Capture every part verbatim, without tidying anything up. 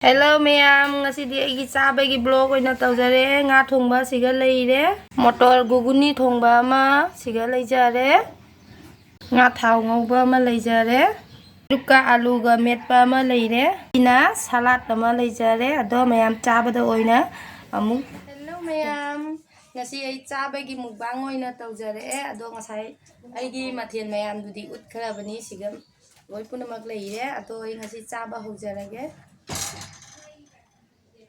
Hello ꯃꯌꯥꯝ, ꯉꯁꯤꯗꯤ ꯑꯩꯒꯤ ꯆꯥꯕꯒꯤ vlog ꯑꯣꯏꯅ ꯇꯧꯖꯔꯦ꯫ ꯉꯥ ꯊꯣꯡꯕ ꯁꯤꯒ ꯂꯩꯔꯦ, ꯃꯣꯇꯣꯔ ꯒꯨꯒꯨꯅꯤ ꯊꯣꯡꯕ ꯑꯃ ꯁꯤꯒ ꯂꯩꯖꯔꯦ, ꯉꯥ ꯊꯥꯎ ꯉꯧꯕ ꯑꯃ ꯂꯩꯖꯔꯦ, ꯑꯗꯨꯒ ꯑꯂꯨꯒ ꯃꯦꯠꯄ ꯑꯃ ꯂꯩꯔꯦ, ꯁꯤꯅ ꯁꯂꯥꯗ ꯑꯃ ꯂꯩꯖꯔꯦ꯫ ꯑꯗꯣ ꯃꯌꯥꯝ ꯆꯥꯕꯗ ꯑꯣꯏꯅ ꯑꯃꯨꯛ꯫ Hello ꯃꯌꯥꯝ, ꯉꯁꯤ ꯑꯩ ꯆꯥꯕꯒꯤ mukbang ꯑꯣꯏꯅ ꯇꯧꯖꯔꯛꯑꯦ꯫ ꯑꯗꯣ ꯉꯁꯥꯏ ꯑꯩꯒꯤ ꯃꯊꯦꯜ ꯃꯌꯥꯝꯗꯨꯗꯤ ꯎꯠꯈ꯭ꯔꯕꯅꯤ, ꯁꯤꯒ ꯂꯣꯏ ꯄꯨꯝꯅꯃꯛ ꯂꯩꯔꯦ꯫ ꯑꯗꯣ ꯑꯩ ꯉꯁꯤ ꯆꯥꯕ ꯍꯧꯖꯔꯒꯦ꯫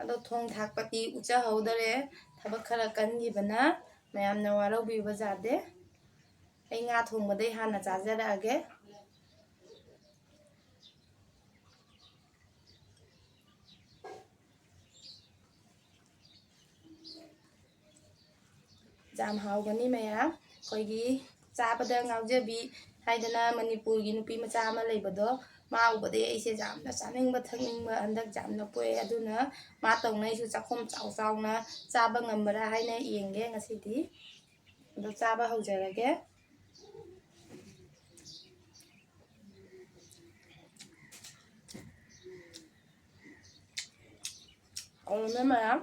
ꯑꯗꯣ ꯊꯣꯡ ꯊꯥꯛꯄꯗꯤ ꯎꯠꯆꯍꯧꯗꯔꯦ, ꯊꯕꯛ ꯈꯔ ꯀꯟꯈꯤꯕꯅ꯫ ꯃꯌꯥꯝꯅ ꯋꯥꯔꯧꯕꯤꯕ ꯌꯥꯗꯦ꯫ ꯑꯩ ꯉꯥ ꯊꯣꯡꯕꯗꯩ ꯍꯥꯟꯅ ꯆꯥꯖꯔꯛꯑꯒꯦ꯫ ꯌꯥꯝ ꯍꯥꯎꯒꯅꯤ ꯃꯌꯥꯝ꯫ ꯑꯩꯈꯣꯏꯒꯤ ꯆꯥꯕꯗ ꯉꯥꯎꯖꯕꯤ ꯍꯥꯏꯗꯅ ꯃꯅꯤꯄꯨꯔꯒꯤ ꯅꯨꯄꯤ ꯃꯆꯥ ꯑꯃ ꯂꯩꯕꯗꯣ, ꯃꯥ ꯎꯕꯗꯒꯤ ꯑꯩꯁꯦ ꯌꯥꯝꯅ ꯆꯥꯅꯤꯡꯕ ꯊꯛꯅꯤꯡꯕ ꯍꯟꯗꯛ ꯌꯥꯝꯅ ꯄꯣꯛꯑꯦ꯫ ꯑꯗꯨꯅ ꯃꯥ ꯇꯧꯅꯩꯁꯨ ꯆꯥꯛꯈꯨꯝ ꯆꯥꯎ ꯆꯥꯎꯅ ꯆꯥꯕ ꯉꯝꯕ꯭ꯔꯥ ꯍꯥꯏꯅ ꯌꯦꯡꯒꯦ ꯉꯁꯤꯗꯤ꯫ ꯑꯗꯣ ꯆꯥꯕ ꯍꯧꯖꯔꯒꯦ꯫ ꯍꯥꯎꯔꯝꯃꯦ ꯃꯌꯥꯝ꯫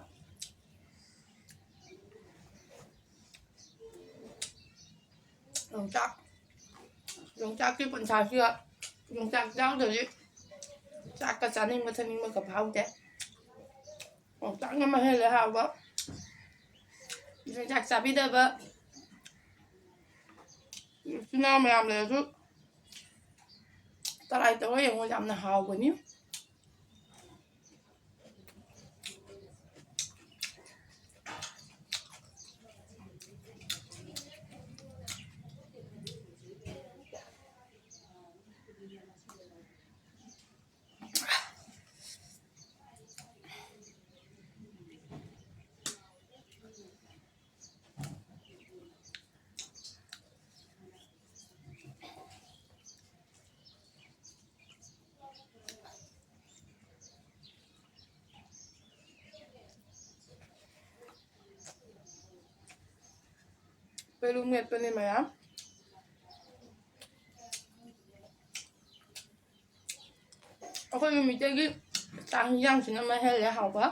ꯌꯣꯡꯆꯥꯛ, ꯌꯣꯡꯆꯥꯛꯀꯤ ꯄꯟꯊꯥꯁꯤꯒ ꯌꯣꯡꯆꯥꯛ ꯌꯥꯎꯗ꯭ꯔꯗꯤ ꯆꯥꯛꯀ ꯆꯥꯅꯤꯡꯕ ꯊꯛꯅꯤꯡꯕꯒ ꯐꯥꯎꯗꯦ꯫ ꯌꯣꯡꯆꯥꯛꯅ ꯃꯍꯦꯜꯂꯦ ꯍꯥꯎꯕ꯫ ꯌꯣꯡꯆꯥꯛ ꯆꯥꯕꯤꯗꯕ ꯏꯆꯤꯟ ꯏꯅꯥꯎ ꯃꯌꯥꯝ ꯂꯩꯔꯁꯨ try ꯇꯧꯔ ꯌꯦꯡꯉꯣ, ꯌꯥꯝꯅ ꯍꯥꯎꯕꯅꯤ꯫ ꯄꯦꯔꯨꯛ ꯃꯦꯠꯄꯅꯦ ꯃꯌꯥꯝ꯫ ꯑꯩꯈꯣꯏ ꯅꯨꯃꯤꯠꯇꯒꯤ ꯆꯥꯛ ꯍꯤꯟꯖꯥꯡꯁꯤꯅ ꯑꯃ ꯍꯦꯜꯂꯦ ꯍꯥꯎꯕ꯫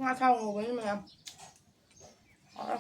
ꯉꯥ ꯊꯥꯎ ꯉꯧꯕꯅꯤ ꯃꯌꯥꯝ꯫ ꯍꯥꯎꯔꯦ꯫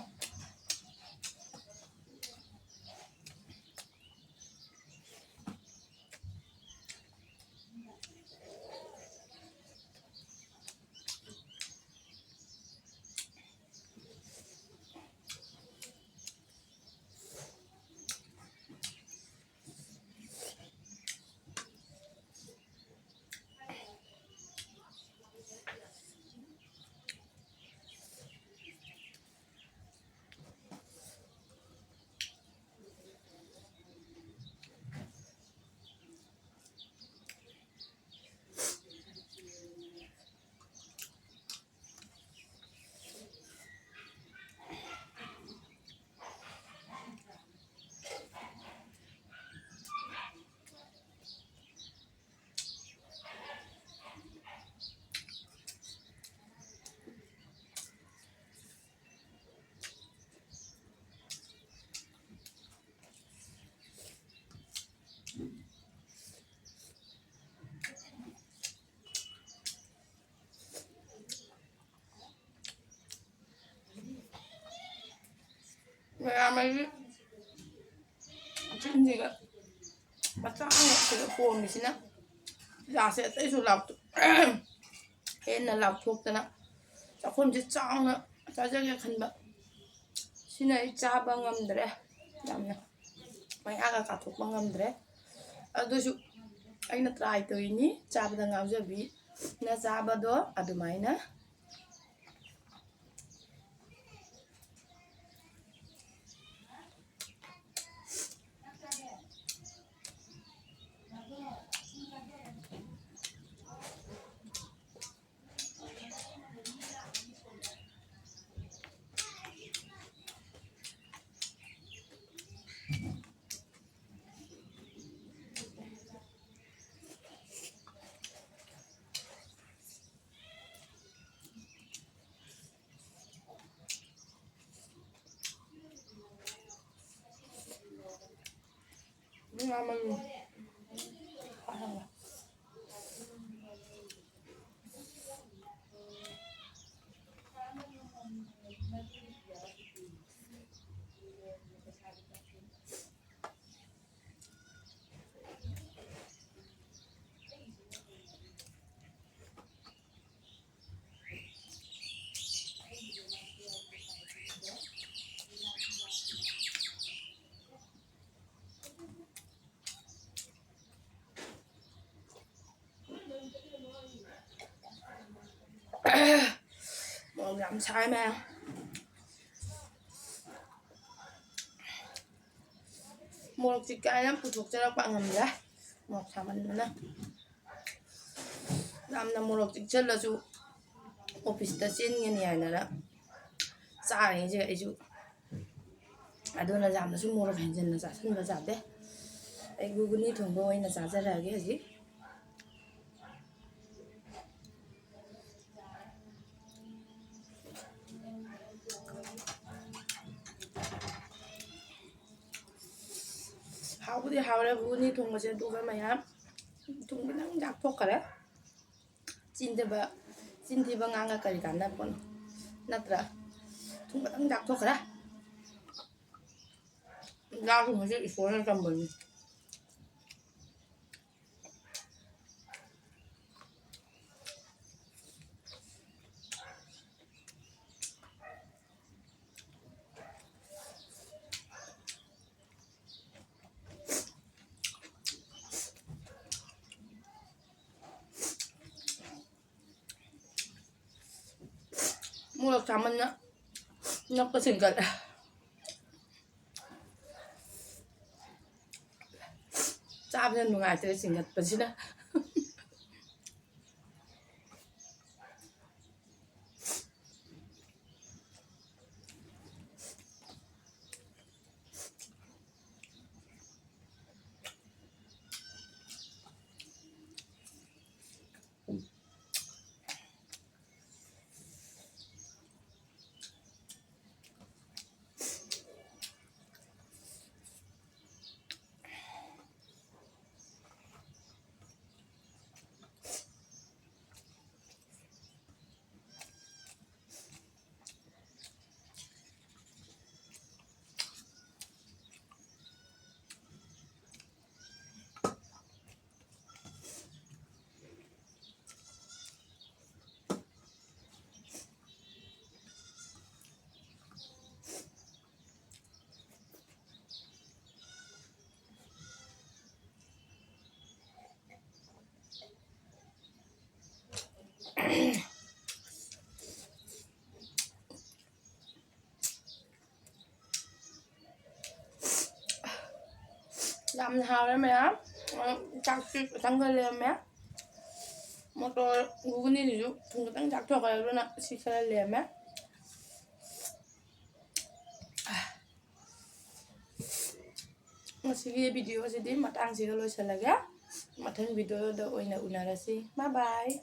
ꯃꯌꯥꯝ ꯑꯩꯁꯦ ꯆꯤꯟꯁꯤꯒ ꯃꯆꯥ ꯑꯃ ꯁꯤꯗ ꯄꯣꯝꯃꯤꯁꯤꯅ ꯌꯥꯁꯦ ꯑꯇꯩꯁꯨ ꯂꯥꯎꯊꯣꯛ-, ꯍꯦꯟꯅ ꯂꯥꯎꯊꯣꯛꯇꯅ ꯆꯥꯛꯈꯨꯝꯁꯦ ꯆꯥꯎꯅ ꯆꯥꯖꯒꯦ ꯈꯟꯕ꯫ ꯁꯤꯅ ꯑꯩ ꯆꯥꯕ ꯉꯝꯗ꯭ꯔꯦ, ꯌꯥꯝꯅ ꯃꯌꯥꯒ ꯀꯥꯊꯣꯛꯄ ꯉꯝꯗ꯭ꯔꯦ꯫ ꯑꯗꯨꯁꯨ ꯑꯩꯅ ꯇ꯭ꯔꯥꯏ ꯇꯧꯔꯤꯅꯤ, ꯆꯥꯕꯗ ꯉꯥꯎꯖꯕꯤꯅ ꯆꯥꯕꯗꯣ ꯑꯗꯨꯃꯥꯏꯅ꯫ ꯃꯣꯔꯣꯛ ꯌꯥꯝ ꯁꯥꯏ ꯃꯌꯥꯝ꯫ ꯃꯣꯔꯣꯛꯁꯤ ꯀꯌꯥ ꯌꯥꯝ ꯄꯨꯊꯣꯛꯆꯔꯛꯄ ꯉꯝꯗ꯭ꯔꯦ, ꯃꯣꯔꯣꯛ ꯁꯥꯃꯟꯗꯅ꯫ ꯌꯥꯝꯅ ꯃꯣꯔꯣꯛ ꯆꯤꯛꯁꯜꯂꯁꯨ ꯑꯣꯐꯤꯁꯇ ꯆꯦꯟꯒꯅꯤ ꯍꯥꯏꯗꯅ ꯆꯥꯔꯤꯉꯩꯁꯦ ꯑꯩꯁꯨ꯫ ꯑꯗꯨꯅ ꯌꯥꯝꯅꯁꯨ ꯃꯣꯔꯣꯛ ꯍꯦꯟꯖꯟꯅ ꯆꯥꯁꯟꯕ ꯌꯥꯗꯦ꯫ ꯑꯩ ꯒꯨꯒꯨꯅꯤ ꯊꯣꯡꯕ ꯑꯣꯏꯅ ꯆꯥꯖꯔꯛꯑꯒꯦ ꯍꯧꯖꯤꯛ꯫ ꯍꯥꯎꯕꯨꯗꯤ ꯍꯥꯎꯔꯦ ꯒꯨꯒꯨꯅꯤ ꯊꯣꯡꯕꯁꯦ, ꯑꯗꯨꯒ ꯃꯌꯥꯝ ꯊꯨꯝ ꯈꯤꯇꯪ ꯌꯥꯛꯊꯣꯛꯈꯔꯦ꯫ ꯆꯤꯟꯊꯤꯕ, ꯆꯤꯟꯊꯤꯕ ꯉꯥꯡꯉ ꯀꯔꯤ ꯀꯥꯟꯅꯕꯅꯣ? ꯅꯠꯇ꯭ꯔꯥ? ꯊꯨꯝ ꯈꯤꯇꯪ ꯌꯥꯛꯊꯣꯛꯈꯔꯦ꯫ ꯆꯥꯛꯁꯨ ꯉꯁꯤ ꯏꯁꯣꯔꯅ ꯇꯝꯕꯅꯤ꯫ ꯃꯣꯔꯣꯛ ꯆꯥꯃꯟꯅ ꯅꯞꯀ ꯁꯤꯡꯒꯠꯂꯦ꯫ ꯆꯥꯕꯗ ꯅꯨꯡꯉꯥꯏꯇ꯭ꯔꯦ ꯁꯤꯡꯒꯠꯄꯁꯤꯅ꯫ ꯌꯥꯝꯅ ꯍꯥꯎꯔꯦ ꯃꯌꯥꯝ꯫ ꯆꯥꯛꯁꯨ ꯈꯤꯇꯪꯒ ꯂꯩꯔꯝꯃꯦ꯫ ꯃꯣꯇꯣꯔ ꯘꯨꯒꯅꯤꯗꯨꯁꯨ ꯊꯨꯝ ꯈꯤꯇꯪ ꯆꯥꯛꯊꯣꯛꯈ꯭ꯔꯦ, ꯑꯗꯨꯅ ꯁꯤ ꯈꯔ ꯂꯩꯔꯝꯃꯦ꯫ ꯉꯁꯤꯒꯤ ꯚꯤꯗꯤꯑꯣꯁꯤꯗꯤ ꯃꯇꯥꯡꯁꯤꯒ ꯂꯣꯏꯁꯤꯜꯂꯒꯦ꯫ ꯃꯊꯪ ꯚꯤꯗꯤꯑꯣꯗ ꯑꯣꯏꯅ ꯎꯅꯔꯁꯤ꯫ Bye bye꯫